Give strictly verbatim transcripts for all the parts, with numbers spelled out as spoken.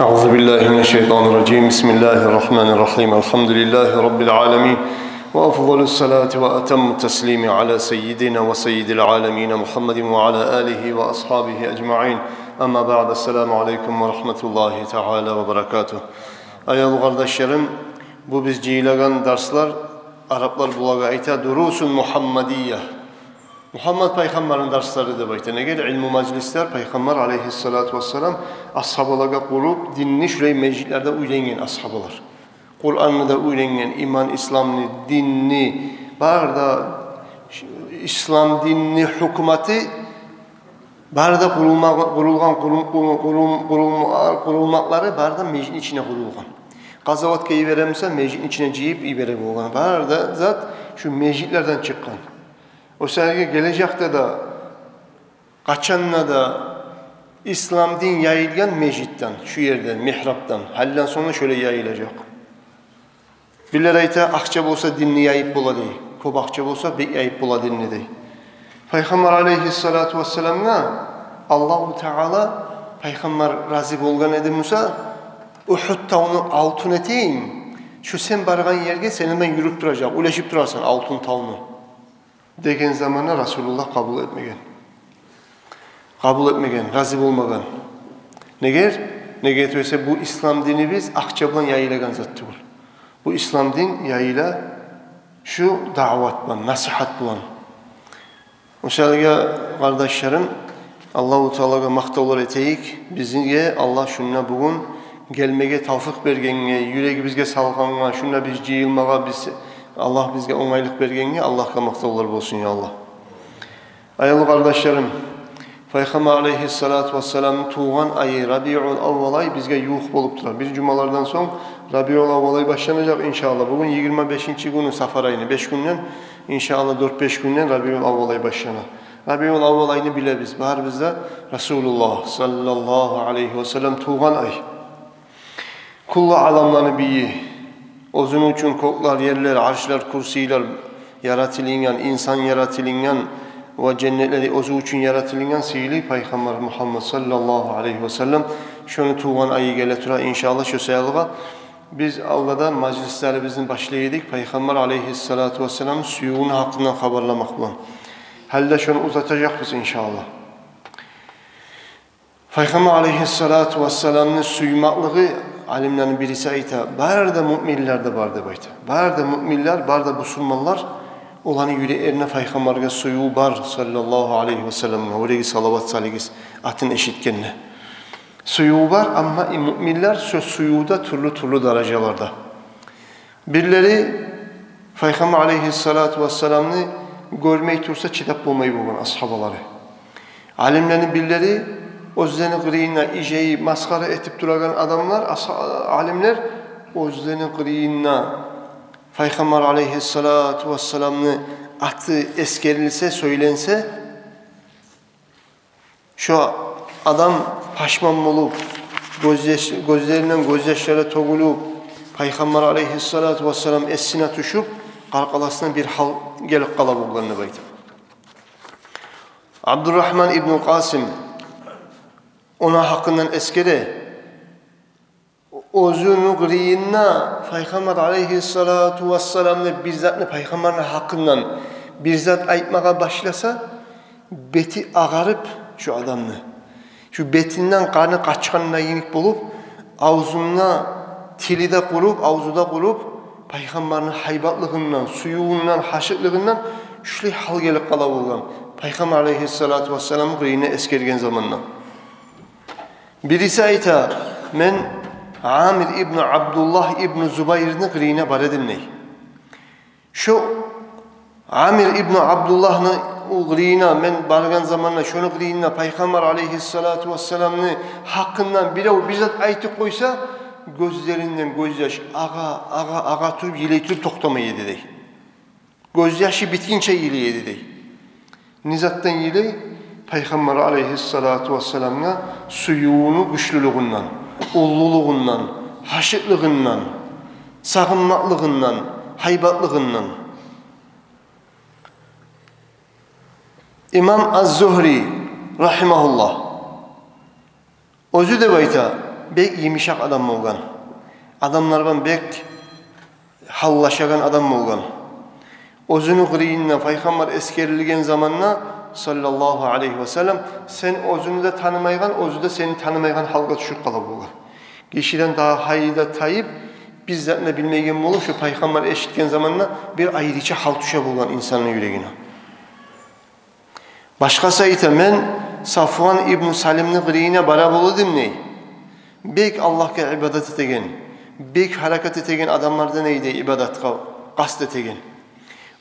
أعوذ بالله من الشيطان الرجيم. بسم الله الرحمن الرحيم. الحمد لله رب العالمين. وأفضل الصلاة وأتم التسليم على سيدنا وسيد العالمين محمد وعلى آله وأصحابه أجمعين. أما بعد. السلام عليكم ورحمة الله تعالى وبركاته. Аявлу къардашларым, бу биз жыйылагъан дарслар, араплар булагъа айта дурусун мухаммадия. Мухаммад пайхаммарны дарслары деп айта. Неге де илму мажлислер пайхаммар алейгьиссалату вассалам асгьабалагъа къуруп, динни шулай межитлерде уьйренген асгьабалар. Къуранны да уьйренген, иман, исламны, динни, бары да ш-, ислам динни гьукуматы, бары да къурулма-, къурулгъан, къурул-, къурул-, къурул-, къурулма-, къурулмакълары бары да межитни ичине къурулгъан. Къазаватгъа йибере буса, межитни ичине жыйып йибере болгъан. Бары да зат шу межитлерден чыкъгъан. О саялы гележекде де, къачан да, да ислам дин яйылгъан межитден, шу ерден, мигьрапдан. Гьалиден сонг да шолай яйылажакъ. Бирлер айта, акъча болса динни яйып бола дей. Кёп акъча болса бек яйып бола динни дей. Пайхаммар алейгьиссалату вассаламгъа Аллагьу Таала, пайхаммар рази болгъан эди буса, Угьуд тавну алтын этейим, шу сен баргъан ерге сени булан юрюп туражакъ, уьлешип турасан алтын тавну деген заманда Расулуллагь къабул этмеген. Къабул этмеген, рази болмагъан. Неге? Неге десе, бу ислам динибиз акъча булан яйылагъан зат тюгюл. Бу ислам дин яйыла шу даъват булан, насигьат булан. О саялы, къардашларым, Аллагьу Таалагъа макътавлар этейик. Бизге Аллагь шунда бугюн гелмеге тавфикъ бергенге, юрегибизге салгъангъа, шунда биз жыйылмагъа, биз, Аллагь бизге онгайлыкъ бергенге Аллагьгъа макътавлар болсун, я Аллагь. Аявлу къардашларым, пайхаммар алейгьиссалату вассаламны тувгъан айы Рабиул Аввал ай бизге ювукъ болуп тура. Бир жумалардан сонг Рабиул Аввал ай башланажакъ, иншааллагь. Бугюн йигирма бешинчи гюню сафар айны, беш гюнден, иншааллагь, дёрт-беш гюнден Рабиул Аввал ай башлана. Рабиул Аввал айны билебиз, барыбыз да, Расулуллагь саллаллагьу алайгьи васаллам тувгъан ай. Кюллю аламланы бийи, оьзюню учун кёклер, ерлер, аршлар, курсийлер яратылынгъан, инсан яратылынгъан ва женнетлер оьзю учун яратылынгъан сыйлы пайхаммар Мугьаммад саллаллагьу алайгьи васаллам, шону тувгъан айы геле тура, иншааллагь. Шо саялы биз алда да мажлислерибизни башлай эдик пайхаммар алейгьиссалату вассаламны сюювюню гьакъындан хабарламакъ булан. Гьали де шону узатажакъбыз, иншааллагь. Пайхаммар алейгьиссалату вассаламны сюймеклиги, алимлени бириси айта, бары да муъминлерде бар деп айта. Бары да муъминлер, бары да бусурманлар, оланы юреклеринде пайхаммаргъа сююв бар, саллаллагьу алайгьи васалламгъа. Олеге салават салыгъыз, атын эшитгенде. Сююв бар, амма и муъминлер шо сюювде тюрлю-тюрлю даражаларда. Бирлери пайхаммар алейгьиссалату вассаламны гёрмей турса чыдап болмай болгъан асгьабалары. Алимлени бирлери, оьзлени къырыйында ижейип масхара этип турагъан адамлар, асгьа-, алимлер, оьзлени къырыйында пайхаммар алейгьиссалату вассаламны аты эсгерилсе, сёйленсе, шо адам пашман болуп, гёзьяш-, гёзлеринден гёзьяшлары тёгюлюп, пайхаммар алейгьиссалату вассалам эсине тюшюп, къаркъарасына бир гьал гелип къала болгъан деп айта. Абдуррагьман ибну Къасим ону гьакъындан эсгере, оьзюню къырыйында пайхаммар алейгьиссалату вассаламны бир затны, пайхаммарны гьакъындан бир зат айтмагъа башласа, бети агъарып шо адамны, шо бетинден къаны къачгъанда йимик болуп, авзунда тили де къуруп, авзу да къуруп, пайхаммарны гьайбатлыгъындан, сюювюнден, гьашыкълыгъындан шулай гьал гелип къала болгъан, пайхаммар алейгьиссалату вассаламны къырыйында эсгерген заманда. Бириси айта, мен Амир ибну Абдуллагь ибну Зубайрны къырыйына бара эдим дей. Шо Амир ибну Абдуллагьны къырыйына мен баргъан заманда, шону къырыйында пайхаммар алейгьиссалату вассаламны гьакъындан бирев бир зат айтып къойса, гёзлеринден гёзьяш агъа, агъа, агъа туруп, йылай туруп токътамай эди дей. Гёзьяшы битгинче йылай эди дей. Не затдан йылай? Пайхаммар алейгьиссалату вассаламгъа сюювюню гючлюлюгюнден, уллулугъундан, гьашыкълыгъындан, сагъынмакълыгъындан, гьайбатлыгъындан. Имам аз-Зугьри, рагьимагьуллагь, оьзю деп айта, бек йымышакъ адам болгъан. Адамлар булан бек гьаллашагъан адам болгъан. Оьзюню къырыйында Пайхаммар эсгерилген заманда, саллаллагьу алайгьи ва саллам, сен оьзюню де танымайгъан, оьзю де сени танымайгъан гьалгъа тюшюп къала болгъан. Гишиден дагъы гьайы да тайып, бир затны да билмейген болуп, шо Пайхаммар эшитген заманда бир айрыча гьал тюше болгъан инсанны юрегине. Башгъасы айта: «Мен Сафван ибну Салимни къырыйына бара бола эдим, – дей. – Бек Аллагьгъа ибадат этеген, бек гьаракат этеген адамлардан эди, ибадатгъа къаст этеген.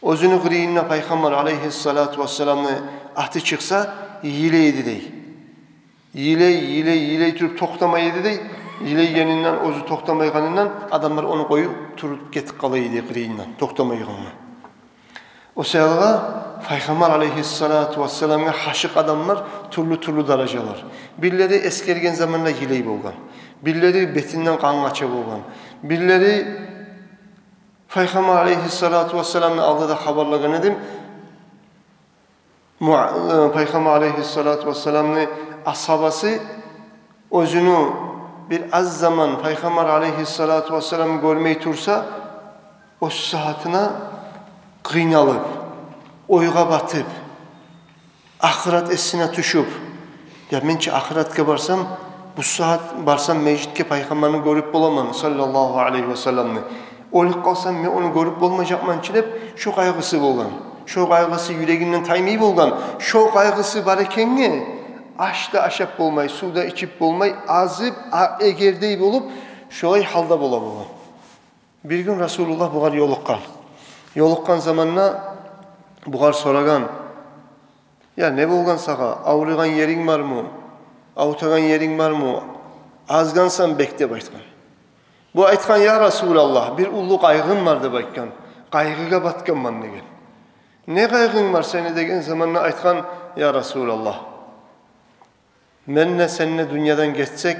Оьзюню къырыйында Пайхаммар алайгьиссалату вассаламны аты чыкъса, йылай эди, – дей. – Йылай, йылай, йылай туруп токътамай эди, – дей. – Йылайгъанындан, оьзю токътамайгъанындан адамлар ону къоюп туруп гетип къала эди къырыйындан, токътамайгъанындан». О саялгъа Пайхаммар алайгьиссалату вассаламгъа гьашыкъ адамлар тюрлю-тюрлю даражалар. Бирлери эсгерген заманда йылай болгъан, бирлери бетинден къан къача болгъан, бирлери, Пайхаммар алайгьиссалату вассаламны алда да хабарлагъан эдим, муа-, э, Пайхаммар алайгьиссалату вассаламны асгьабасы оьзюню бир аз заман Пайхаммар алайгьиссалату вассаламны гёрмей турса, о сагьатына къыйналып, ойгъа батып, ахырат эсине тюшюп: «Я, мен чи ахыратгъа барсам, бу сагьат барсам межитге Пайхаммарны гёрюп боламан, саллаллагьу алайгьи ва салламны. Оьлюп къалсам, мен ону гёрюп болмажакъман чы», – деп, шо къайгъысы болгъан. Шо къайгъысы юрегинден таймай болгъан. Шо къайгъысы бар экенге, аш да ашап болмай, сув да ичип болмай, азып, а-, эгердей болуп, шолай гьалда бола болгъан. Бир гюн Расулуллагь бугъар ёлукъгъан. Ёлукъгъан заманда бугъар сорагъан: «Я, не болгъан сагъа? Авруйгъан еринг бармы? Авуртагъан еринг бармы? Азгъансан бек», – деп айтгъан. Бу айтгъан: «Я Расулаллагь, бир уллу къайгъым бар», – деп айтгъан. «Къайгъыгъа батгъанман», – деген. «Не къайгъынг бар сени?» – деген заманда айтгъан: «Я Расулаллагь, мен де, сен де дюньядан гетсек,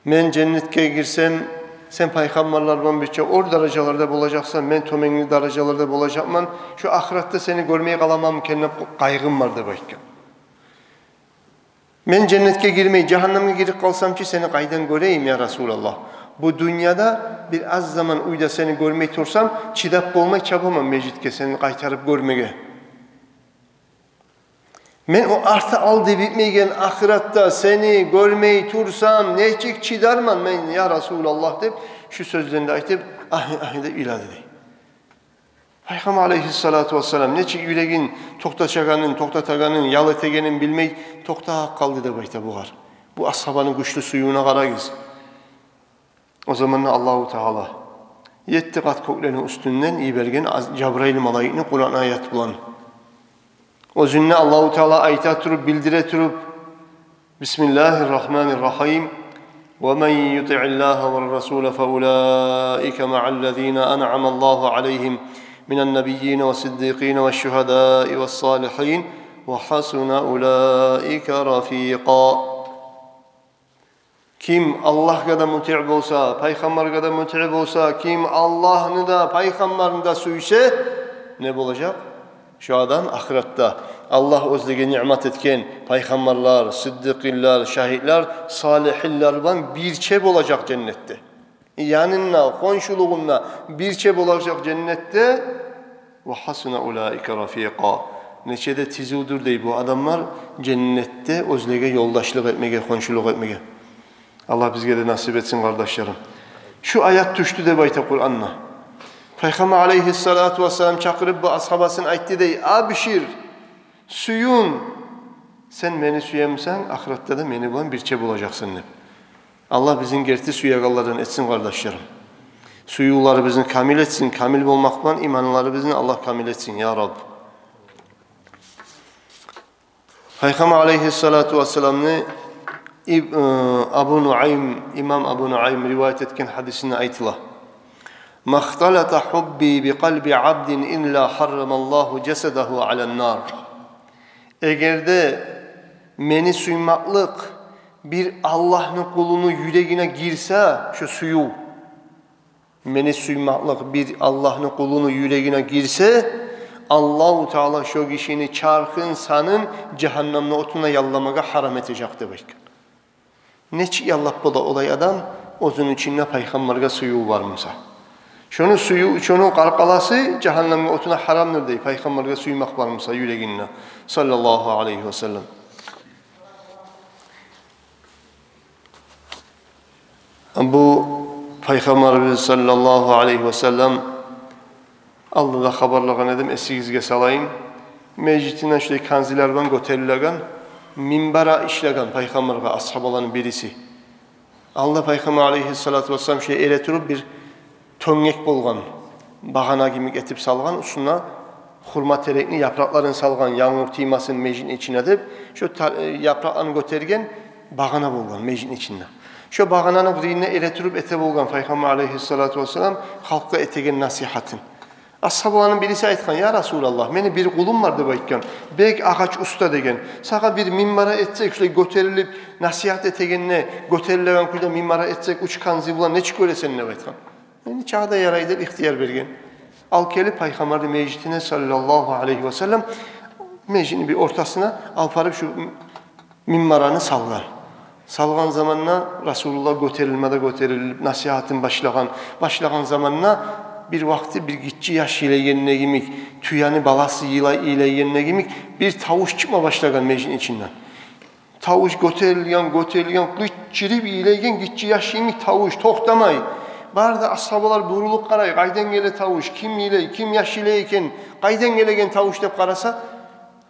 мен женнетге гирсем, сен пайхаммарлар булан бирче оьр даражаларда болажакъсан, мен тёменги даражаларда болажакъман. Шо ахыратда сени гёрмей къаламанмы экен деп къайгъым бар», – деп айтгъан. «Мен женнетге гирмей, жагьаннемге гирип къалсам чы, сени къайдан гёрейим, я Расулаллагь? Бу дюньяда бир аз заман уьйде сени гёрмей турсам, чыдап болмай чабаман межитге сени къайтарып гёрмеге. Мен о арты-алды битмейген ахыратда сени гёрмей турсам, нечик чыдарман мен, я Расулаллагь?» – деп, шу сёзлени де айтып, агь-агь деп йылады дей. Пайхаммар алайгьиссалату вассалам нечик юрегин токътатажагъанын, токътатагъанын, ял этегенин билмей токътап къалды деп айта бугъар. Бу асгьабаны гючлю сюювюне къарагъыз. О заманда Аллагьу Таала етти къат кёклени уьстюнден йиберген аз-, Жабрайыл малайикни Къуран аят булан. Оьзюнде Аллагьу Таала айта туруп, билдире туруп: بسم الله الرحمن الرحيم. ومن يطع الله والرسول فأولئك مع الذين أنعم الله عليهم من النبيين والصديقين والشهداء والصالحين وحسن أولئك رفيقا. Ким Аллагьгъа да мутиъ болса, пайхаммаргъа да мутиъ болса, ким Аллагьны да, пайхаммарны да сюйсе, не болажакъ? Шо адам ахыратда Аллагь оьзлеге ниъмат этген пайхаммарлар, сыддыкъинлер, шагьитлер, салигьинлер булан бирче болажакъ женнетде. Янында, хоншулугъунда бирче болажакъ женнетде. وحسن أولئك رفيقا. Нече де тизивдюр дей бу адамлар женнетде оьзлеге ёлдашлыкъ этмеге, хоншулукъ этмеге. Аллагь бизге де насип этсин, къардашларым. Шу аят тюшдю деп айта Къуранда. Пайхаммар алайгьиссалату вассалам чакъырып бу асгьабасын айтды дей: «Абшир, сююн. Сен мени сюемисен, ахыратда да мени булан бирче болажакъсан», – деп. Аллагь бизин герти сюегенлерден этсин, къардашларым. Сюювлерибизни камил этсин, камил болмакъ булан иманларыбызны Аллагь камил этсин, я Раб. Пайхаммар алайгьиссалату вассаламны иб-, э, Абу Нуайм, имам Абу Нуайм риваят этген гьадисинде айтыла: ما اختلط حبي بقلب عبد إلا حرم الله جسده على النار. Эгер де мени сюймеклик бир Аллагьны къулуну юрегине гирсе, шо сююв, мени сюймеклик бир Аллагьны къулуну юрегине гирсе, Аллагьу Таала шо гишини чархын, санын жагьаннемни отуна ялламагъа гьарам этежек деп айтгъан. Нечик яллап бола олай адам, оьзюню ичинде пайхаммаргъа сююв бар буса? Шону сююв, шону къаркъарасы жагьаннемни отуна гьарамдыр дей, пайхаммаргъа сюймек бар буса юрегинде, саллаллагьу алайгьи васаллам. Бу Пайхаммарыбыз саллаллагьу алайгьи васаллам, алда да хабарлагъан эдим, эсигизге салайым. Межитинден шулай канзилер булан гётерилеген, минбар ишлеген Пайхаммаргъа асгьабаланы бириси. Алда Пайхаммар алайгьиссалату вассалам шулай эретуруп бир тёнгек болгъан, багъана йимик этип салгъан, уьстюне хурма терекни япыракъларын салгъан, янгур тиймесин межитни ичине деп, шо та-, э, япыракъларын гётерген багъана болгъан межитни ичинде. Шо багъананы къырыйында эретуруп эте болгъан Пайхаммар алайгьиссалату вассалам, халкъгъа этеген насигьатын. Асгьабаланы бириси айтгъан: «Я Расулаллагь, мени бир къулум бар, — деп айтгъан, — бек агъач уста, — деген. — Сагъа бир минбар этсек, шулай гётерилип насигьат этегенде, гётерилеген кюйде минбар этсек, уьч канзи булан, нечик гёресен?» — деп айтгъан. «Энни чагъы да ярай», — деп ихтияр берген. Алып гелип Пайхаммарны межитине, саллаллагьу алайгьи васаллам, межитни бир ортасына алып барып шу минбарны салгъан. Салгъан заманда Расулуллагь гётерилме де гётерилип, насигьатын башлагъан. Башлагъан заманда бир вакъти бир гиччи яш йылайгъан йимик, тюени баласы йылай-, йылайгъан йимик бир тавуш чыкъма башлагъан межитни ичинден. Тавуш гётерилген, гётерилген, къычырып йылайгъан гиччи яш йимик тавуш, токътамай. Бары да асгьабалар бурулуп къарай: «Къайдан геле тавуш? Ким йылай, ким яш йылай экен? Къайдан гелеген тавуш?» — деп къараса,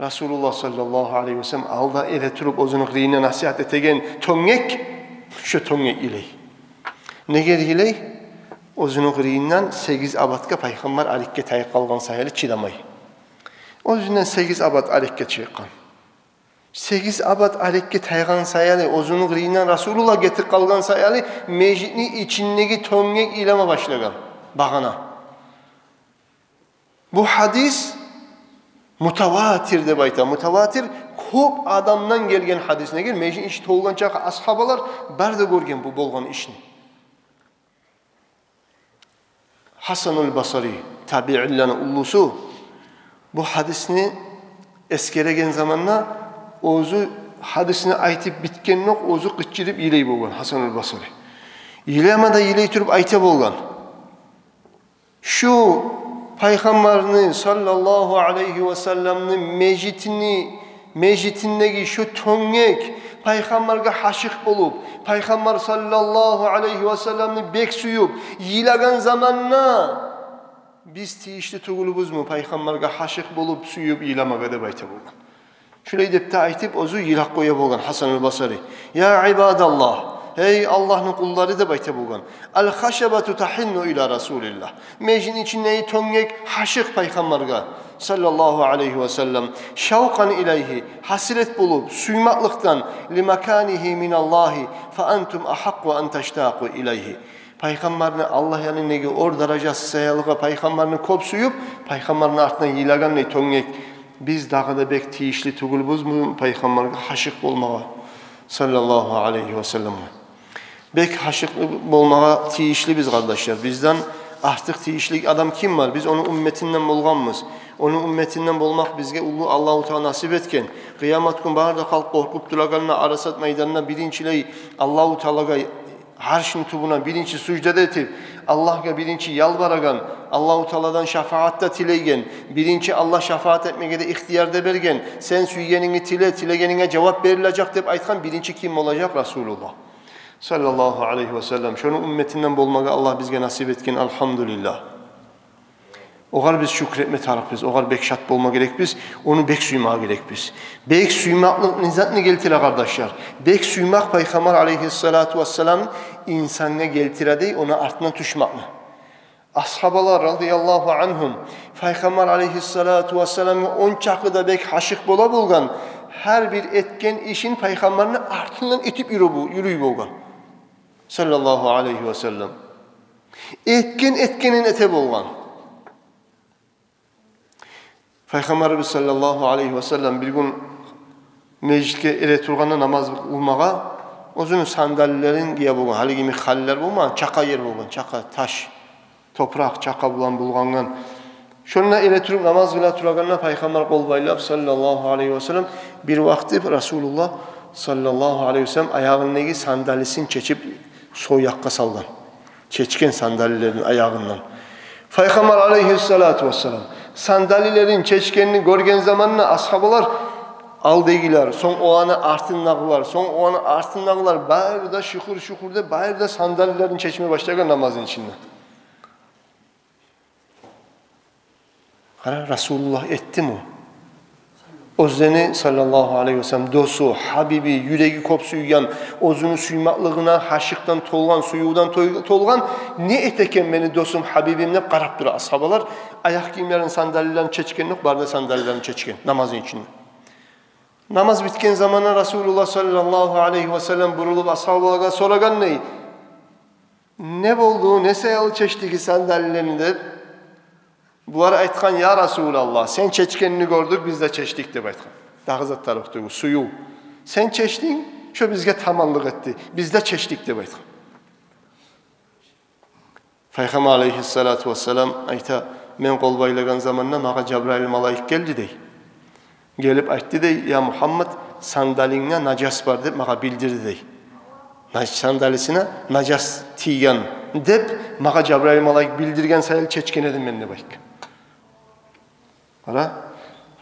Расулуллагь саллаллагьу алайгьи васаллам алда эретуруп оьзюню къырыйында насигьат этеген тёнгек, шо тёнгек йылай. Неге йылай? Оьзюню къырыйындан сегиз абатгъа Пайхаммар арекге тайып къалгъан саялы чыдамай. Оьзюнден сегиз абат арекге чыкъгъан. Сегиз абат арекге тайгъан саялы, оьзюню къырыйындан Расулуллагь гетип къалгъан саялы, межитни ичиндеги тёнгек йылама башлагъан, багъана. Бу гьадис мутаватир деп айта. Мутаватир — кёп адамдан гелген гьадис. Неге? Межитни ичи толгъан чакъы асгьабалар бары да гёрген бу болгъан ишни. Гьасанул Басри, табиинлени уллусу, бу гьадисни эсгереген заманда, оьзю гьадисни айтып битгенокъ, оьзю къычырып йылай болгъан Гьасанул Басри. Йылама да йылай туруп айта болгъан: «Шу Пайхаммарны саллаллагьу алайгьи васалламны межитини, межитиндеги шу тёнгек Пайхаммаргъа гьашыкъ болуп, Пайхаммар саллаллагьу алайгьи васалламны бек сююп йылагъан заманда, биз тийишли тюгюлбюзмю Пайхаммаргъа гьашыкъ болуп, сююп йыламагъа?» — деп айта болгъан. Шулай деп де айтып, оьзю йылап къоя болгъан Гьасанул Басри. «Я ибадаллагь, гьей Аллагьны къуллары, — деп айта болгъан, — ал-хашабату тагьинну ила Расулиллагь. Межитни ичиндеги тёнгек гьашыкъ Пайхаммаргъа саллаллагьу алайгьи васаллам, шавкъан илайгьи, гьасирет болуп, сюймекликден, ли маканигьи миналлагьи, фа антум агьакъкъу ан таштакъу илайгьи. Пайхаммарны Аллагь янындагъы оьр даражасы саялы, Пайхаммарны кёп сююп, Пайхаммарны артындан йылагъандай тёнгек, биз дагъы да бек тийишли тюгюлбюзмю Пайхаммаргъа гьашыкъ болмагъа, саллаллагьу алайгьи васалламгъа? Бек гьашыкъ болмагъа тийишлибиз, къардашлар. Бизден артыкъ тийишли адам ким бар? Биз ону умметинден болгъанбыз. Ону умметинден болмакъ бизге уллу Аллагьу Таала насип этген. Къыямат гюн бары да халкъ къоркъуп турагъанда, Арасат майданында биринчилей Аллагьу Таалагъа, Аршны тюбюне биринчи сужда этип, Аллагьгъа биринчи ялбарагъан, Аллагьу Тааладан шафаат да тилейген, биринчи Аллагь шафаат этмеге де ихтияр да берген, «Сен сюйгенинги тиле, тилегенинге жавап берилежек», — деп айтгъан биринчи ким болажакъ? Расулуллагь, саллаллагьу алайгьи васаллам. Шону умметинден болмагъа Аллагь бизге насип этген, алгьамдулиллагь. Огъар биз шюкюр этме тарыкъбыз, огъар бек шат болма герекбиз, ону бек сюйме герекбиз. Бек сюймеклик не затны гелтире, къардашлар? Бек сюймек Пайхаммар алайгьиссалату вассалам инсангъа гелтире дей ону артына тюшмекни. Асгьабалар, радияллагьу ангьум, Пайхаммар алайгьиссалату вассаламгъа ончакъы да бек гьашыкъ бола болгъан, гьар бир этген ишин Пайхаммарны артындан этип юрю-, юрюй болгъан, саллаллагьу алайгьи васаллам. Этген этгенин эте болгъан. Пайхаммарыбыз саллаллагьу алайгьи васаллам бир гюн межитге эретургъанда намаз къылмагъа, оьзюню сандалилерин гие болгъан. Гьалиги йимик халилер болмагъан, чакъа ер болгъан, чакъа таш, топуракъ, чакъа булан булгъангъан. Шонда эретуруп намаз къыла турагъанда Пайхаммар къол байлап, саллаллагьу алайгьи васаллам, бир вакъти Расулуллагь саллаллагьу алайгьи васаллам аягъындагъы сандалисин чечип, сол якъгъа салгъан. Чечген сандалилерин аягъындан. Пайхаммар алайгьиссалату вассалам сандалилерин чечгенни гёрген заманда асгьабалар, алдагъылар, сонг оланы артындагъылар, сонг оланы артындагъылар, бары да шюкюр-шюкюр деп, бары да сандалилерин чечме башлагъан намазны ичинде. Къара, Расулуллагь этдими? Оьзлени, саллаллагьу алайгьи васаллам, досу, гьабиби, юреги кёп сюйген, оьзюню сюймеклигине гьашыкъдан толгъан, сюювден той-, толгъан, не эте экен мени досум, гьабибим деп къарап тура асгьабалар. Аякъ гийимлерин, сандалилерин чечген ёкъ, бары да сандалилерин чечген намазны ичинде. Намаз битген заманда Расулуллагь, саллаллагьу алайгьи васаллам, бурулуп асгьабалагъа сорагъан дей: «Не болду, не саялы чечдигиз сандалилени?» — деп. Булар айтгъан: «Я Расулаллагь, сен чечгенни гёрдюк, биз де чечдик», — деп айтгъан. Дагъы зат тарыкъ тюгюл, сююв. «Сен чечдинг, шо бизге таманлыкъ этди, биз де чечдик», — деп айтгъан. Пайхаммар алайгьиссалату вассалам айта: «Мен къол байлагъан заманда магъа Жабрайыл малайик гелди, — дей. — Гелип айтды, — дей, — я Мугьаммад, сандалингде нажас бар деп магъа билдирди, — дей. — Наж-, сандалисине нажас тийген деп магъа Жабрайыл малайик билдирген саялы чечген эдим мен», — деп айтгъан. Къара,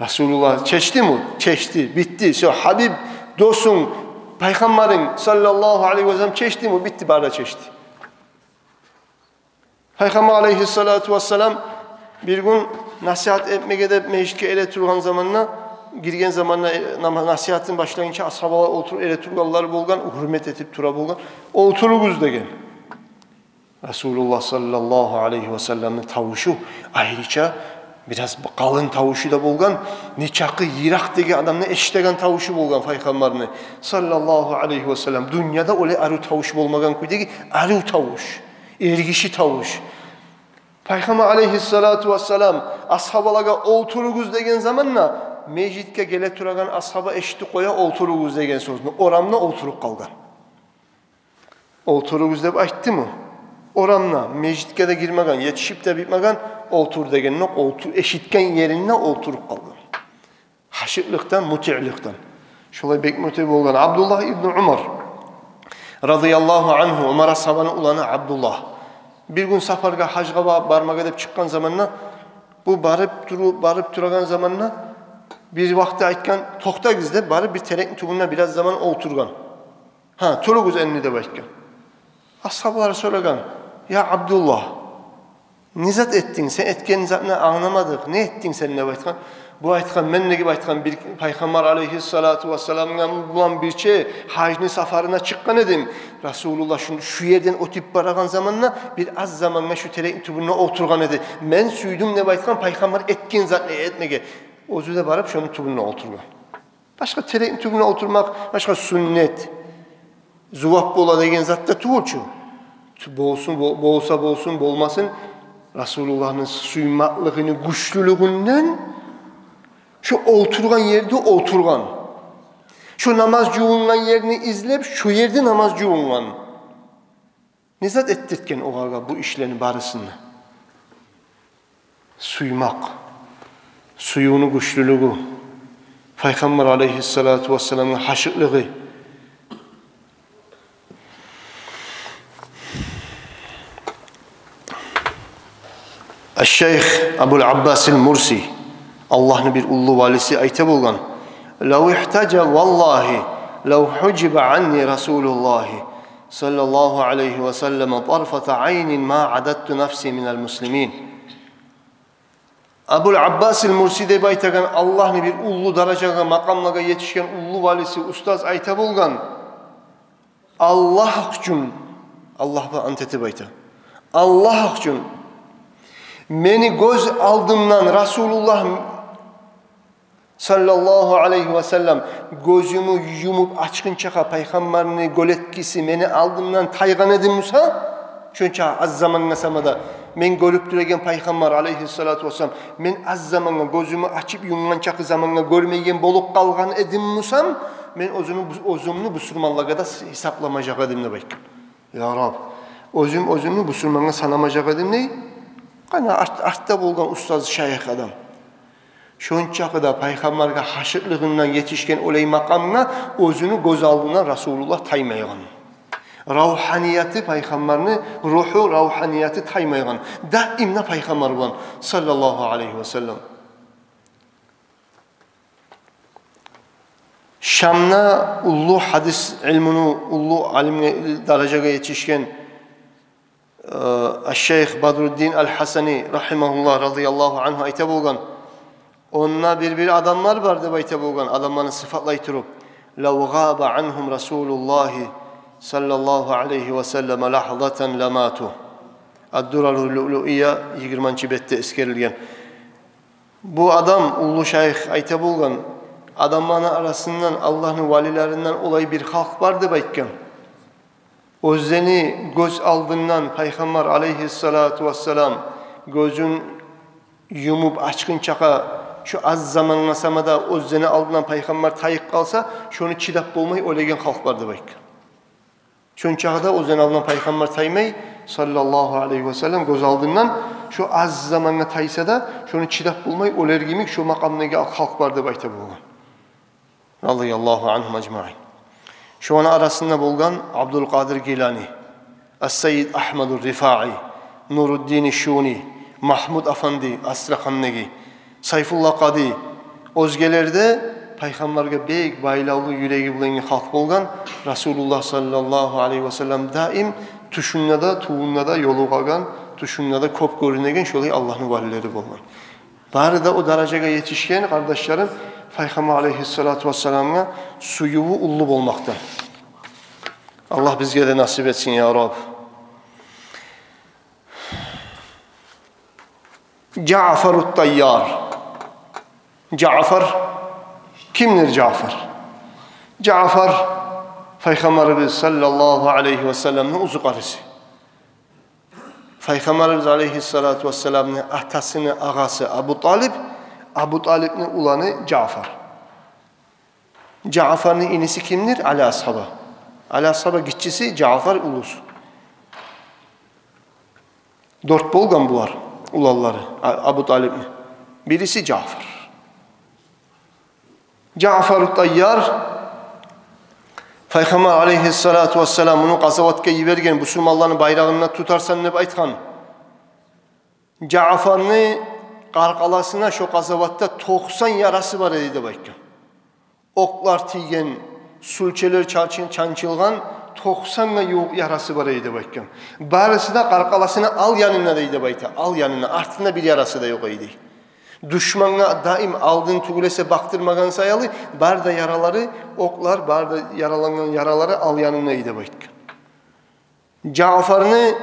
Расулуллагь чечдими? Чечди, битди. Шо гьабиб досунг, пайхаммарынг, саллаллагьу алайгьи васаллам, чечдими? Битди, бары да чечди. Пайхаммар алайгьиссалату вассалам бир гюн насигьат этмеге деп межитге эретургъан заманда, гирген заманда, э, нама-, насигьатын башлагъынча асгьабалар олтуруп эретургъанлар болгъан, гьюрмет этип тура болгъан. «Олтуругъуз», — деген. Расулуллагь, саллаллагьу алайгьи васалламны тавушу айрыча бираз къалын тавушу да болгъан, нечакъы йыракъдагъы адам да эшитеген тавушу болгъан пайхаммарны, саллаллагьу алайгьи васаллам. Дюньяда олай арив тавуш болмагъан кюйдеги арив тавуш, эргиши тавуш. Пайхаммар алайгьиссалату вассалам асгьабалагъа «Олтуругъуз» деген заманда, межитге геле турагъан асгьаба эшитип къоя «Олтуругъуз» деген сёзню, орамда олтуруп къалгъан. «Олтуругъуз» деп айтдымы? Орамда, межитге де гирмеген, етишип де битмеген, «Олтур» деген ёкъ, олту-, эшитген еринде олтуруп къалгъан. Гьашыкълыкъдан, мутиъликден. Шолай бек мутиъ болгъан Абдуллагь ибну Умар, радияллагьу ангьу, Умар асгьабаны уланы Абдуллагь. Бир гюн сапаргъа, гьажгъа ба-, бармагъа деп чыкъгъан заманда, бу барып туруп, барып турагъан заманда, бир вакъти айтгъан: «Токътагъыз», — деп, барып бир терекни тюбюнде бираз заман олтургъан. «Гьа, туругъуз энни», — деп айтгъан. Асгьабалар сорагъан: «Я Абдуллагь, не зат этдинг? Сен этген затны англамадыкъ. Не этдинг сен?» — деп айтгъан. Бу айтгъан: «Мен де, — деп айтгъан, — бир пайхаммар алайгьиссалату вассалам булан бирче гьажны сапарына чыкъгъан эдим. Расулуллагь шу, шу ерден оьтюп барагъан заманда бир аз замангъа шу терекни тюбюнде олтургъан эди. Мен сюйдюм, — деп айтгъан, — пайхаммар этген затны этмеге». Оьзю де барып шону тюбюнде олтургъан. Башгъа терекни тюбюнде олтурмакъ башгъа сюннет, зувап бола деген зат да тюгюл чю. Тю-, болсун, бо-, болса болсун, болмасын, Расулуллагьны сюймеклигини гючлюлюгюнден шо олтургъан ерде олтургъан. Шо намаз жувунгъан ерни излеп, шо ерде намаз жувунгъан. Не зат этдиртген огъар бу ишлени барысын да? Сюймек. Сюювню гючлюлюгю, пайхаммар алайгьиссалату вассаламгъа гьашыкълыгъы. Аш-шайх Абул Аббасил Мурси, Аллагьны бир уллу валиси, айта болгъан: «Лав ихтажа, валлагьи, лав хужиба анни Расулуллагьи, саллаллагьу алайгьи ва саллам, тарфата айнин ма ададту нафси минал муслимин». Абул Аббасил Мурси деп айтагъан, Аллагьны бир уллу даражагъа, макъамлагъа етишген уллу валиси, устаз, айта болгъан: «Аллагь учун, Аллагь булан ант этип айта, Аллагь учун, мени гёз алдымдан Расулуллагь, саллаллагьу алайгьи ва саллам, гёзюмню юмуп ачгъынчагъа пайхаммарны гёлеткиси мени алдымдан тайгъан эди буса, шонча аз замангъа сама да, мен гёрюп турагъан пайхаммар алайгьиссалату вассалам, мен аз замангъа, гёзюмню ачып юмгъанчакъы замангъа гёрмейген болуп къалгъан эдим бусам, мен оьзюмню, оьзюмню бусурманлагъа да гьисапламажакъ эдим», — деп айтгъан. Я Раб, оьзюм оьзюмню бусурмангъа санамажакъ эдим дей. Къана арт-, артда болгъан устаз, шайых адам. Шончакъы да пайхаммаргъа гьашыкълыгъындан етишген олай макъамгъа оьзюню гёз алдындан Расулуллагь таймайгъан. Равгьанияты, пайхаммарны руху, равгьанияты таймайгъан. Даим де пайхаммар булан, саллаллагьу алайгьи ва саллам. Шамда уллу гьадис илмуну, уллу алимге, даражагъа етишген, э, аш-шайх Бадруддин аль-Гьасани, рагьимагьуллагь, радияллагьу ангьу, айта болгъан: «Онда бир-бир адамлар бар», — деп айта болгъан, адамланы сыфатлай туруп. «Лав гъаба ангьум Расулуллагьи саллаллагьу алайгьи ва саллама лагьзатан ламату». Ад-Дурарул Луълуия, йигирманчы бетде эсгерилген. Бу адам, уллу шайх, айта болгъан: «Адамланы арасындан, Аллагьны валилеринден олай бир халкъ бар», — деп айтгъан. Оьзлени гёз алдындан пайхаммар алайгьиссалату вассалам гёзюн юмуп ачгъынчакъа, шо аз замангъа сама да оьзлени алдындан пайхаммар тайып къалса, шону чыдап болмай оьлеген халкъ бар деп айтгъан. Шончакъы да оьзлени алдындан пайхаммар таймай, саллаллагьу алайгьи ва саллам, гёз алдындан шо аз замангъа тайса да, шону чыдап болмай оьлер йимик шо макъамдагъы халкъ бар деп айта болгъан. Радияллагьу ангьум ажмаин. Шоланы арасында болгъан Абдулкъадир Гилани, ас-Сайид Агьмаду Рифаи, Нуруддини Шуни, Магьмуд Афанди, Астрахандагъы, Сайфулла Къади, оьзгелер де пайхаммаргъа бек байлавлу юреги булангъы халкъ болгъан. Расулуллагь саллаллагьу алайгьи ва саллам даим тюшюнде де, тувунда да ёлугъагъан, тюшюнде де кёп гёрюнеген шолай Аллагьны валилери болгъан. Бары да о даражагъа етишген, къардашларым, пайхаммар алайгьиссалату вассаламгъа сюювю уллу болмакъда. Аллагь бизге де насип этсин, я Раб. Жаъфарут Тайяр. Жаъфар. Кимдир Жаъфар? Жаъфар пайхаммарыбыз саллаллагьу алайгьи ва салламны узукъарысы. Пайхаммарыбыз алайгьиссалату вассаламны атасыны агъасы Абу Талип, Абу Талипни уланы Жаъфар. Жаъфарны иниси кимдир? Али асгьаба. Али асгьаба гиччиси, Жаъфар уллусу. Дёрт болгъан булар, уланлары, А-, Абу Талипни. Бириси Жаъфар. Жаъфарут Тайяр, пайхаммар алайгьиссалату вассалам муну къазаватгъа йиберген, бусурманланы байрагъын да тутарсан деп айтгъан. Жаъфарны къаркъарасына шо къазаватда токъсан ярасы бар эди деп айтгъан. Окълар тийген, сюлчелер чанчы-, чанчылгъан токъсангъа ювукъ ярасы бар эди деп айтгъан. Барысы да къаркъарасына ал янында дей деп айта, ал янында, артында бир ярасы да ёкъ эди. Душмангъа даим алдын тюгюл эсе бакъдырмагъан саялы, бары да яралары, окълар, бары да яралангъан яралары ал янында эди деп айтгъан. Жаъфарны,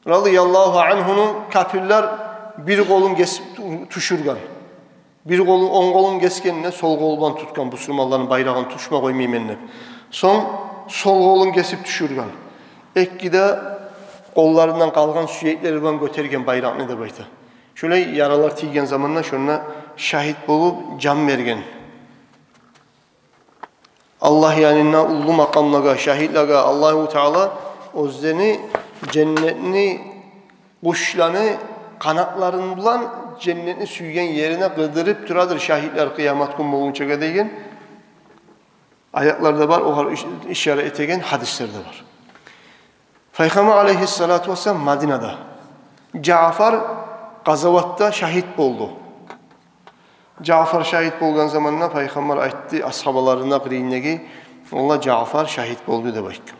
радияллагьу ангьуну, капирлер бир къолун гесип тю-, тюшюрген. Бир къолун, онг къолун гесгенде, сол къолу булан тутгъан, бусурманланы байрагъын тюшме къоймайман деп. Сонг сол къолун гесип тюшюрген. Эки де къолларындан къалгъан сюеклери булан гётерген байракъны деп айта. Шолай яралар тийген заманда шонда шагьит болуп жан берген. Аллагь янында уллу макъамлагъа, шагьитлеге Аллагьу Таала оьзлени женнетни къушланы къанатларын булан женнетни сюйген ерине къыдырып турадыр шагьитлер къыямат гюн болгъунчагъа деген аятлар да бар, огъар иш-, ишара этеген гьадислер де бар. Пайхаммар алайгьиссалату вассалам Мадинада. Жаъфар къазаватда шагьит болду. Жаъфар шагьит болгъан заманда пайхаммар айтды асгьабаларына къырыйындагъы: «Валлагь, Жаъфар шагьит болду», — деп айтгъан.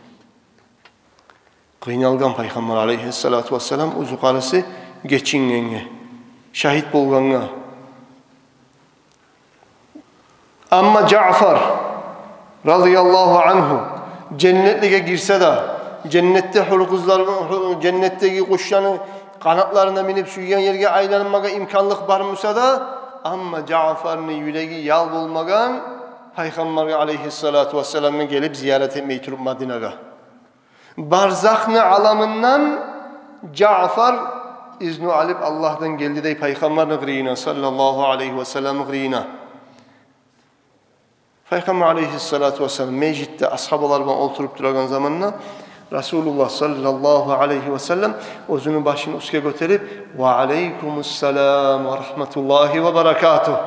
Къыйналгъан пайхаммар алайгьиссалату вассалам узукъарысы гечингенге, шагьит болгъангъа. Амма Жаъфар, радияллагьу ангьу, женнетлеге гирсе де, женнетде гьюр къызлар, гью-, женнетдеги къушланы къанатларына минип сюйген ерге айланмагъа имканлыкъ бар буса да, амма Жаъфарны юреги ял болмагъан пайхаммаргъа алайгьиссалату вассаламны гелип зиярат этмей туруп Мадинагъа. Барзахны аламындан Жаъфар изну алып Аллагьдан гелди дей пайхаммарны къырыйына, саллаллагьу алайгьи ва салламны къырыйына. Пайхаммар алайгьиссалату вассалам межитде асгьабалар булан олтуруп турагъан заманда Расулуллагь саллаллагьу алайгьи ва саллам оьзюню башын уьстге гётерип: «Ва алайкумуссалам ва рагьматуллагьи ва баракатугь»,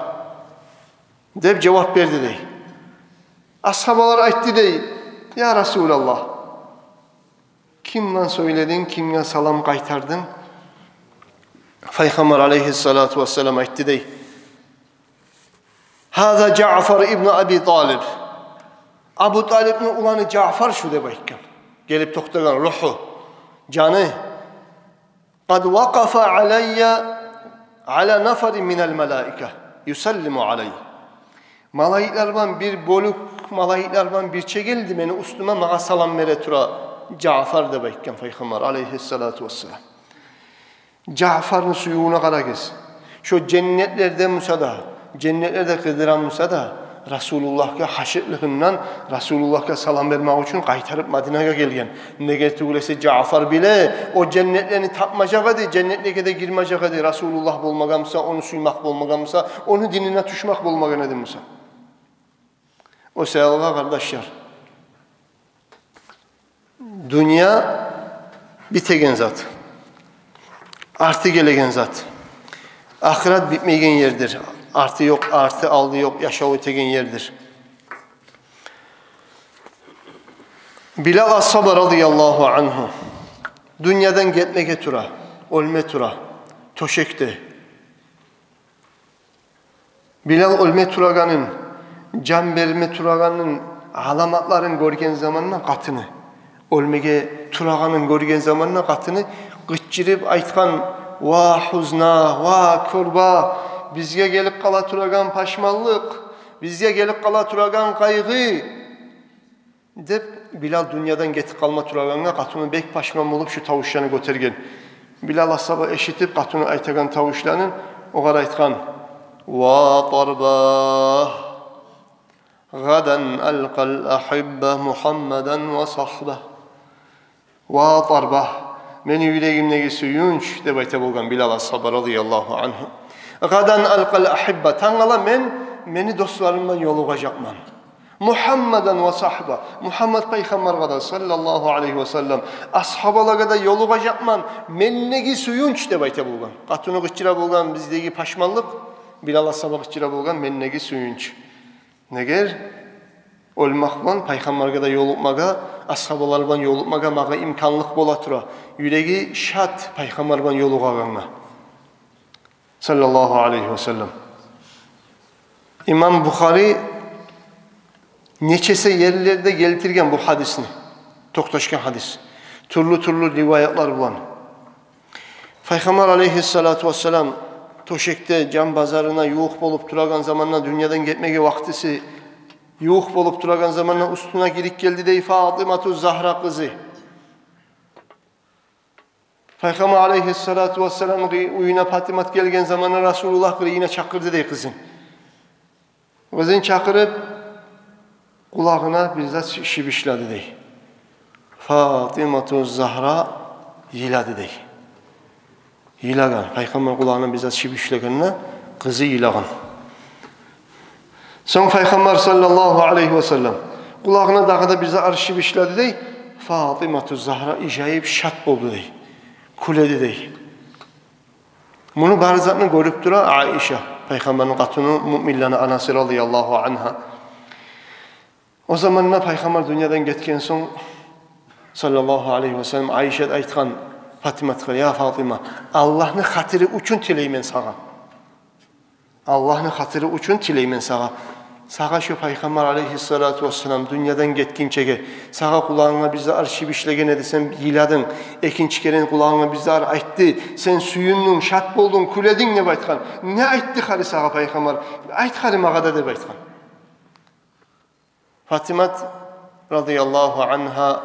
— деп жавап берди дей. Асгьабалар айтды дей: «Я Расулаллагь, кимге сёйлединг, кимге салам къайтардынг?» Пайхаммар алайгьиссалату вассалам айтды дей: «Гьаза Жаъфар ибну Аби Талиб. Абу Талибни уланы Жаъфар шу», — деп айтгъан. Гелип токътагъан ругьу, жаны. «Къад вакъафа алайя ала нафарин минал малаика юсаллиму алайя». Малайиклер булан бир бёлюк, малайиклер булан бирче гелди мени уьстюме, магъа салам бере тура Жаъфар, деп айтгъан Пайхаммар алайгьиссалату вассалам. Жаъфарны сюювюне къарагъыз. Шо женнетлерде буса да, женнетлерде къыдырагъан буса да, Расулуллагьгъа гьашыкълыгъындан, Расулуллагьгъа салам бермек учун къайтарып Мадинагъа гелген. Неге тюгюл эсе Жаъфар биле, о женнетлени тапмажакъ эди, женнетлеге де гирмежек эди, Расулуллагь болмагъан буса, ону сюймек болмагъан буса, ону динине тюшмек болмагъан эди буса. О саялы, къардашлар, дюнья битеген зат, арты гелеген зат. Ахырат битмейген ердир. Арты ёкъ, арты, алды ёкъ, яшав этеген ердир. Билал асгьаба радияллагьу ангьу дюньядан гетмеге тура, оьлме тура, тёшекде. Билал оьлме турагъанын, жан берме турагъанын аламатларын гёрген заманда къатыны, оьлмеге турагъанын гёрген заманда къатыны къычырып айтгъан: «Ва гьузна, ва курба, бизге гелип къала турагъан пашманлыкъ, бизге гелип къала турагъан къайгъы», — деп, Билал дюньядан гетип къалма турагъангъа, къатыны бек пашман болуп шу тавушланы гётерген. Билал асгьаба эшитип къатыны айтагъан тавушланы, огъар айтгъан: «Ва тарба, гъадан алкъал агьибба Мугьаммадан ва сагьба». «Ва тарба, мени юрегимдеги сююнч», — деп айта болгъан Билал асгьаба радияллагьу ангьу. «Гъадан алкъал агьибба, тангала мен мени досларым булан ёлугъажакъман. Мугьаммадан ва сагьба, Мугьаммад пайхаммаргъа да саллаллагьу алайгьи ва саллам, асгьабалагъа да ёлугъажакъман. Мендеги сююнч», — деп айта болгъан. Къатыны къычыра болгъан: «Биздеги пашманлыкъ», Билал асгьаба къычыра болгъан: «Мендеги сююнч». Неге? Оьлмек булан пайхаммаргъа да ёлукъмагъа, асгьабалар булан ёлукъмагъа магъа имканлыкъ бола тура. Юреги шат пайхаммар булан ёлугъагъангъа, саллаллагьу алайгьи ва саллам. Имам Бухари нечесе ерлерде гелтирген бу гьадисни. Токъташгъан гьадис. Тюрлю-тюрлю риваятлар булан. Пайхаммар алайгьиссалату вассалам тёшекде, жан базарына ювукъ болуп турагъан заманда, дюньядан гетмеге вакътиси ювукъ болуп турагъан заманда, уьстюне гирип гелди дей Фатимату Загьра къызы. Пайхаммар алайгьиссалату вассалам гы-, уьюне Патимат гелген заманда Расулуллагь къырыйына чакъырды дей къызын. Къызын чакъырып, къулагъына бир зат ши-, шыбышлады дей. Фатимату Загьра йылады дей. Йылагъан. Пайхаммар къулагъына бир зат шыбышлагъанда, къызы йылагъан. Сонг Пайхаммар саллаллагьу алайгьи ва саллам къулагъына дагъы да бир зат шыбышлады дей. Фатимату Загьра ижайып шат болду дей. Кюледи дей. Муну бары затны гёрюп тура Айша, Пайхаммарны къатыны, муъминлени анасы радияллагьу ангьа. О заманда Пайхаммар дюньядан гетген сонг, саллаллагьу алайгьи ва саллам, Айша айтгъан Патиматгъа: «Я Фатима, Аллагьны хатири учун тилеймен сагъа. Аллагьны хатири учун тилеймен сагъа. Сагъа шо Пайхаммар алайгьиссалату вассалам дюньядан гетгинчеге, сагъа къулагъынга бир зат шыбышлеген эди, сен йыладынг. Экинчи керен къулагъынга бир зат айтды, сен сююндюнг, шат болдунг, кюлединг», — деп айтгъан. «Не айтды хари сагъа Пайхаммар? Айт хари магъа да», — деп айтгъан. Патимат радияллагьу ангьа,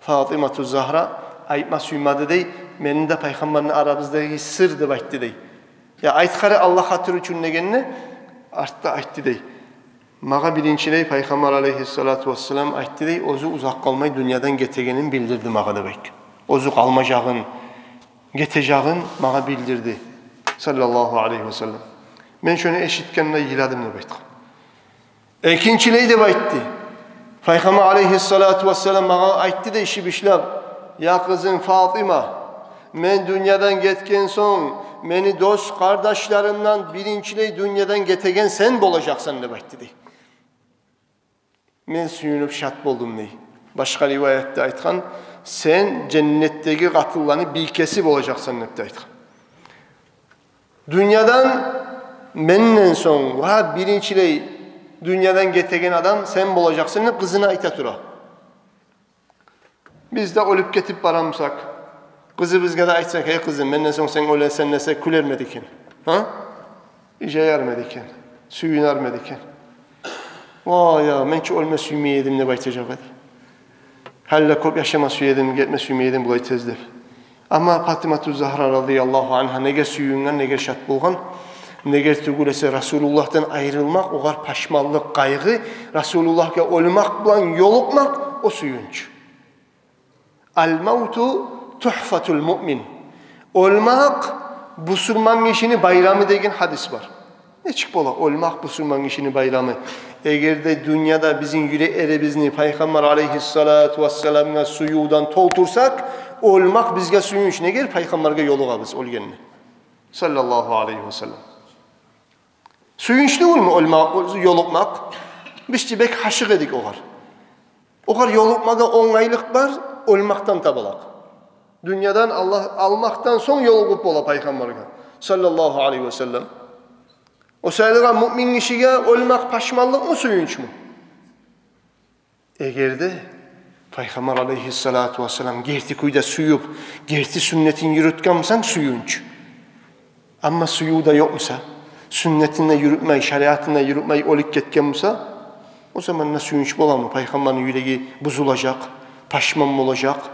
Фатимату Загьра, айтма сюймеди дей: «Мени де Пайхаммарны арабыздагъы сыр», — деп айтды дей. «Я, айт хари, Аллагь хатири учун», — дегенде, артда айтды дей: «Магъа биринчилей Пайхаммар алайгьиссалату вассалам айтды дей, оьзю узакъ къалмай дюньядан гетегенин билдирди магъа», — деп айтгъан. «Оьзю къалмажагъын, гетежагъын магъа билдирди, саллаллагьу алайгьи ва саллам. Мен шону эшитгенде йыладым», — деп айтгъан. «Экинчилей», — деп айтды. Пайхаммар алейгьиссалату вассалам магъа айтды дей шыбышлап: «Я къызым Фатима, мен дюньядан гетген сонг, мени дос-къардашларымдан биринчилей дюньядан гетеген сен болажакъсан», — деп айтды дей. Мен сююнюп шат болдум дей. Башгъа риваятда айтгъан: «Сен женнетдеги къатынланы бийкеси болажакъсан», — деп де айтгъан. Дюньядан менден сонг ва биринчилей дюньядан гетеген адам сен болажакъсан деп къызына айта тура. Биз де оьлюп гетип барамысакъ, къызыбызгъа да айтсакъ: «Гьей къызым, менден сонг сен оьлесен», — десек, кюлермиди экен? Гьа? Ижаярмиди экен? Сююнермиди экен? «Вай я, мен чи оьлме сюймей эдим», — деп айтажакъ эди. «Гьали де кёп яшама сюе эдим, гетме сюймей эдим булай тез», — деп. Амма Фатимату Загьра радияллагьу ангьа неге сююнген, неге шат болгъан? Неге тюгюл эсе Расулуллагьдан айрылмакъ огъар пашманлыкъ, къайгъы, Расулуллагьгъа оьлмакъ булан ёлукъмакъ — о сююнч. «Ал-мавту тугьфатул муъмин». Оьлмакъ бусурман гишини байрамы деген гьадис бар. Нечик бола оьлмакъ бусурман гишини байрамы? Эгер де дюньяда бизин юреклерибизни Пайхаммар алейгьиссалату вассаламгъа сюювден толтурсакъ, оьлмакъ бизге сююнч. Неге? Пайхаммаргъа ёлугъабыз оьлгенде, саллаллагьу алейгьи ва саллам. Сююнч тюгюлмю оьлмакъ, ёлукъмакъ? Биз чи бек гьашыкъ эдик огъар. Огъар ёлукъмагъа онгайлыкъ бар оьлмакъдан табалакъ. Дюньядан Аллагь алмакъдан сонг ёлугъуп бола Пайхаммаргъа, саллаллагьу алейгьи ва саллам. О саялы муъмин гишиге оьлмакъ пашманлыкъмы, сююнчмю? Эгер де Пайхаммар алейгьиссалату вассалам герти кюйде сююп, герти сюннетин юрютген бусанг, сююнч. Амма сююв де ёкъ буса, сюннетин де юрютмей, шариатын да юрютмей оьлюп гетген буса, о заманда сююнч боламы? Пайхаммарны юреги бузулажакъ, пашман болажакъ.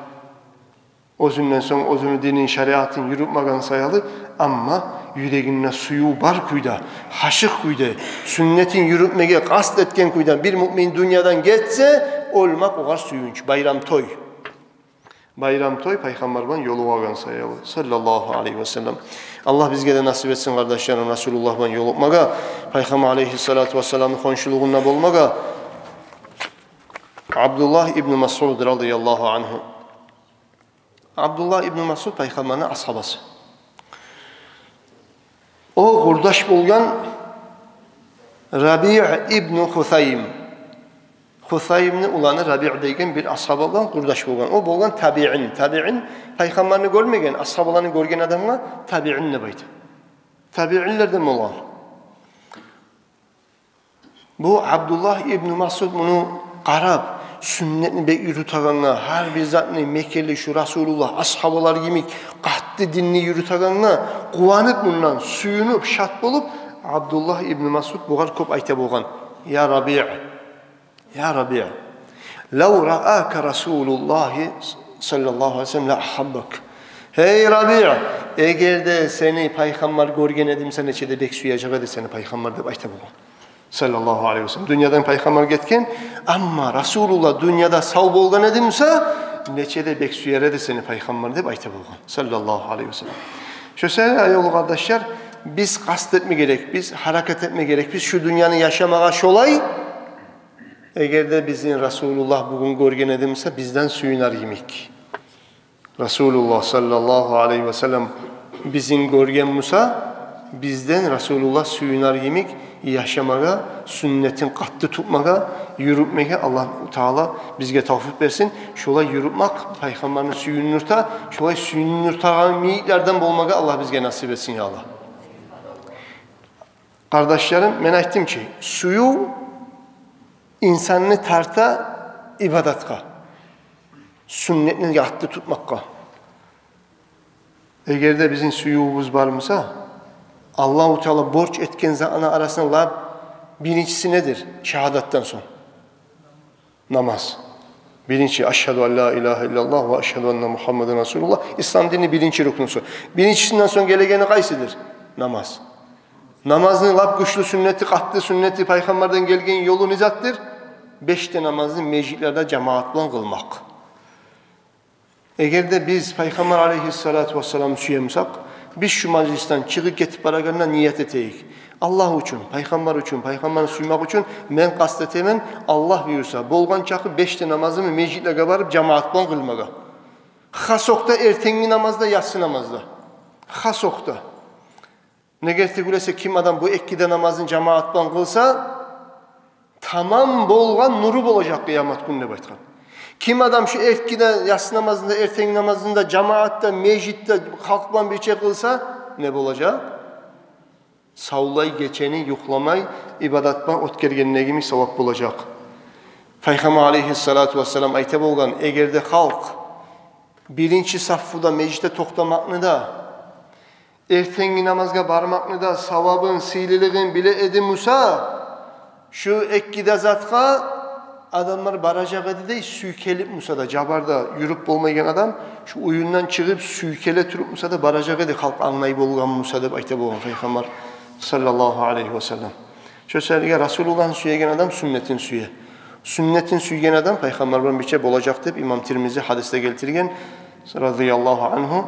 Оьзюнден сонг оьзюню динин, шариатын юрютмеген саялы, амма юрегинде сююв бар кюйде, гьашыкъ кюйде, сюннетин юрютмеге къаст этген кюйде бир муъмин дюньядан гетсе, оьлмакъ огъар сююнч, байрам, той. Байрам, той Пайхаммар булан ёлугъагъан саялы, саллаллагьу алейгьи ва саллам. Аллагь бизге де насип этсин, къардашларым, Расулуллагь булан ёлукъмагъа, Пайхаммар алейгьиссалату вассаламны хоншулугъунда болмагъа. Абдуллагь ибну Масъуд радияллагьу ангьу. Абдуллагь ибну Масъуд Пайхаммарны асгьабасы. О къурдаш болгъан Рабиъ ибну Хусайм. Хусаймны уланы Рабиъ деген бир асгьаба булан къурдаш болгъан. О болгъан табиин. Табиин Пайхаммарны гёрмеген, асгьабаланы гёрген адамгъа табиин деп айта. Табиинлерден болгъан. Бу Абдуллагь ибну Масъуд муну къарап, сюннетни бек юрютегенге, гьар бир затны мекенли шу Расулуллагь, асгьабалар йимик къатты динни юрютегенге къуванып, мундан сююнюп, шат болуп, Абдуллагь ибну Масъуд бугъар кёп айта болгъан: «Я Рабиъ, я Рабиъ, лав раака Расулуллагьи саллаллагьу алейгьи ва саллам ла агьаббак». «Гьей Рабиъ, эгер де сени Пайхаммар гёрген эди буса, нече де бек сюежек эди сени Пайхаммар», — деп айта болгъан. Саллаллагьу алейгьи ва саллам. Дюньядан Пайхаммар гетген, амма Расулуллагь дюньяда сав болгъан эди буса, нече де бек сюер эди сени Пайхаммар деп айта болгъан. Саллаллагьу алейгьи ва саллам. Шо саялы, аявлу къардашлар, биз къаст этме герекбиз, гьаракат этме герекбиз шу дюньяны яшамагъа шолай. Эгер де бизин Расулуллагь бугюн гёрген эди буса, бизден сююнер йимик. Расулуллагь саллаллагьу алейгьи ва саллам бизин гёрген буса, бизден Расулуллагь сююнер йимик яшамагъа, сюннетин къатты тутмагъа, юрютмеге Аллагьу Таала бизге тавфикъ берсин. Шолай юрютмек Пайхаммарны сююндюрте, шолай сююндюртеген йимиклерден болмагъа Аллагь бизге насип этсин, я Аллагь. Къардашларым, мен айтдым чы, сююв инсанны тарта ибадатгъа, сюннетни къатты тутмакъгъа. Эгер де бизин сюювюбюз бар буса, Аллагьу Таала борч этген затланы арасында лап биринчиси недир шагьадатдан сонг? Намаз. Биринчи, ашгьаду ан ла илагьа иллаллагь ва ашгьаду анна Мугьаммадан расулуллагь. Ислам динни биринчи рукнусу. Биринчисинден сонг гелегени къайсыдыр? Намаз. Намазны лап гючлю сюннети, къатты сюннети, Пайхаммардан гелген ёлу не затдыр? Беш де намазны межитлерде жамаат булан къылмакъ. Эгер де биз Пайхаммар алейгьиссалату вассаламны сюе бусакъ, Биз шу мажлисден чыгъып гетип барагъанда ният этейик. Аллагь учун, пайхаммар учун, пайхаммарны сюймек учун мен къаст этемен, Аллагь буюрса, болгъан чакъы беш де намазымны межитлеге барып жамаат булан къылмагъа. Хас окъда эртенги намазда, яссы намазда. Хас окъда. Неге тюгюл эсе, ким адам бу эки де намазны жамаат булан къылса, тамам болгъан нуру болажакъ къыямат гюн деп айтгъан. Ким адам шу эки де яссы намазны да, эртенги намазны да жамаатда, межитде, халкъ булан бирче къылса, не болажакъ? Савлай гечени юхламай ибадат булан оьтгергенлигими савап болажакъ. Пайхаммар алейгьиссалату вассалам айта болгъан: эгер де халкъ биринчи саффуда межитде токътамакъны да, эртенги намазгъа бармакъны да савабын, сыйлылыгъын биле эди буса, шу эки де затгъа адамлар баражакъ эди дей, сюйкелип буса да, жабарда юрюп болмайгъан адам шу уьюнден чыгъып, сюйкеле туруп буса да баражакъ эди, халкъ англай болгъан буса, деп айта болгъан пайхаммар саллаллагьу алайгьи васаллам. Шо саялы Расулуллагьны сюеген адам сюннетин сюе. Сюннетин сюйген адам пайхаммар булан бирче болажакъ деп имам Тирмизи гьадисде гелтирген, радияллагьу ангьу.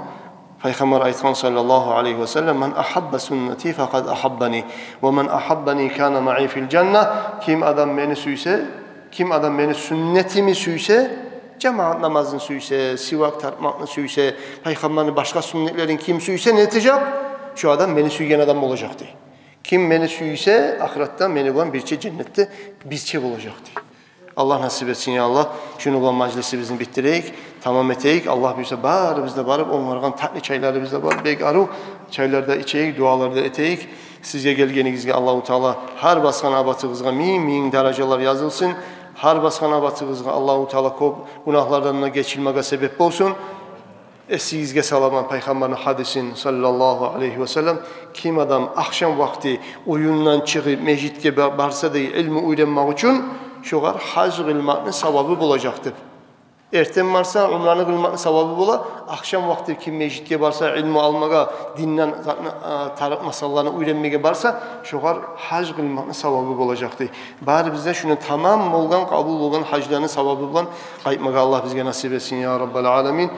Пайхаммар айтгъан саллаллагьу алайгьи васаллам: «Ман агьабба суннати факъад агьаббани, ва ман агьаббани кана маи фил жанна». Ким адам мени сюйсе, ким адам мени сюннетими сюйсе, жамаат намазны сюйсе, сивак тартмакъны сюйсе, пайхаммарны башгъа сюннетлерин ким сюйсе, не этежек? Шо адам мени сюйген адам болажакъ дей. Ким мени сюйсе, ахыратда мени булан бирче, женнетде бирче болажакъ дей. Аллагь насип этсин, я Аллагь. Шуну булан мажлисибизни битдирейик, тамам этейик. Аллагь буюрса, барыбыз да барып, онгаргъан татли чайларыбыз да бар, бек арив чайлар да ичейик, дуалар да этейик. Сизге гелгенигизге Аллагьу Таала гьар басгъан абатыгъызгъа минг-минг даражалар язылсын. Гьар басгъан абатыгъызгъа Аллагьу Таала кёп гюнагьлардан да гечилмеге себеп болсун. Эсигизге саламан пайхаммарны гьадисин, саллаллагьу алайгьи васаллам: ким адам ахшам вакъти уьюнден чыгъып межитге ба-, барса дей, илму уьйренмек учун, шогъар гьаж къылмакъны савабы болажакъ деп. Эртен барса, умраны къылмакъны савабы бола, ахшам вакъти ким межитге барса, илму алмагъа, динден затны, а, тарыкъ масъалаланы уьйренмеге барса, шогъар гьаж къылмакъны савабы болажакъ дей. Барыбыз да шуну тамам болгъан, къабул болгъан гьажланы савабы булан къайтмагъа Аллагь бизге насип этсин, я Раббал аламин.